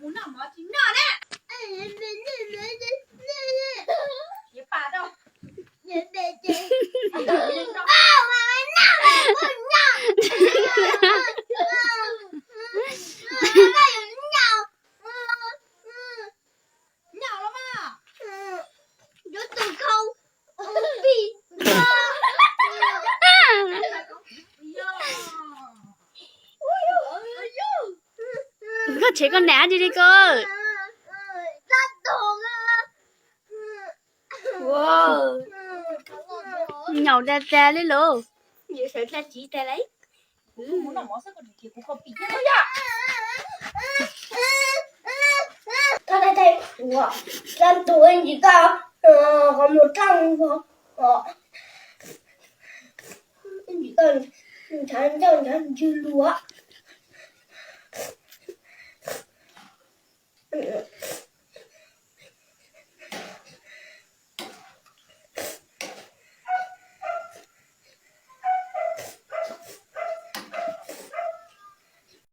Kuv noj mov tsis noj na. Tsis pas rau. Noj los mas. Koj tshev koj nam dab tsi li ko? Nyaum tas tas li lauj. Thaij thaij kuv, txog ntua ntsis koj, qhov muag rooj, ntsis koj ntshav ncauj ntshav ntswg lug.